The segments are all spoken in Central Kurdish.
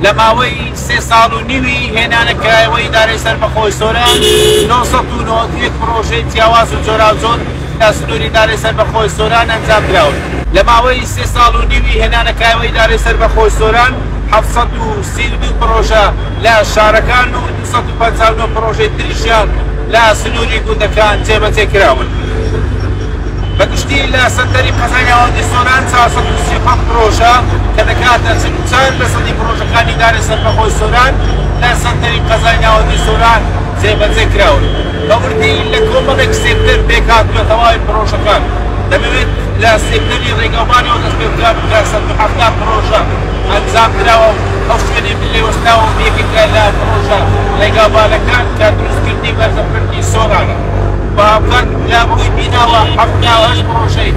لە ماوەی سێ ساڵ و نیوی هێنانە کایەوەی ئیدارەی سەربەخۆی سۆران، 991 پڕۆژەی جیاواز و جۆراوجۆر لە سنووری ئیدارەی سەربەخۆی سۆران ئەنجامدراون. لە ماوەی سێ ساڵ و نیوی هێنانە کایەوەی ئیدارەی سەربەخۆی سۆران، 732 پڕۆژە لە شارەکان و 259 پڕۆژەی تریشیان لە سنووری گوندەکان جێبەجێ کراون. بە گشتی لە سەنتەری قەزای ناوەندی سۆران 437 پڕۆژە کە دەکاتە 44 لەسەدی پڕۆژەکانی ئیدارەی سەربەخۆی سۆران لە سەنتەری قەزای ناوەندی سۆران جێبەجێ کراون. بە وردی لە کۆمەڵێک سێکتەر پێکهاتووە تەواوی پڕۆژەکان. دەمەوێت لە سێکتەری ڕێگاوبانەوە دەست پێ بکەم کە 170 پڕۆژە ئەنجام دراوە و ئەو شوێنەی من لێ وەستاوم یەکێکە لە پڕۆژە ڕێگاوبانەکان کە دروستکردنی بەرزەپردی سۆرانە. و هاوکات لە ڕووی بیناوە 78 پڕۆژەی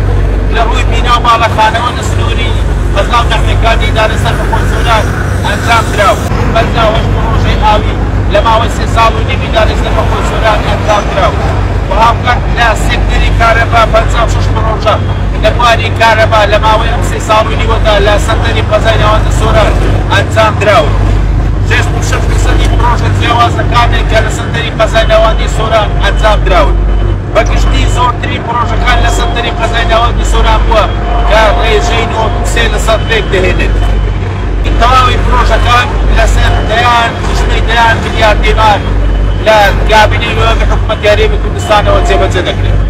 لە ڕووی بینا و باڵەخانەوە لە سنووری قەزا و ناحیەکانی ئیدارەی سەربەخۆی سۆران ئەنجام درا و 58 پڕۆژەی ئاوی لە ماوەی سێ ساڵ و نیوی ئیدارەی سەربەخۆی سۆران ئەنجام درا و هاوکات لە سێکتەری کارەبا 56 پڕۆژە لە بواری کارەبا لە ماوەی ئەم سێ ساڵ و نیوەدا لە سەنتەری قەزای ناوەندی سۆران ئەنجام دراون. 66 لەسەدی پڕۆژە جیاوازەکانن کە لە سەنتەری قەزای ناوەندی سۆران ئەنجام دراون. بە گشتی زۆرترین پڕۆژەکان لە سەنتەری قەزای ناوەندی سۆران بووە کە ڕێژەی 93 لەسەد پێک دەهێنێت. تەواوی پڕۆژەکان لەسەر دەیان کوژمەی دەیان ملیار دینار لە کابینەی نۆیەمی حکوومەتی هەرێمی کوردستانەوە جێبەجێ دەکرێت.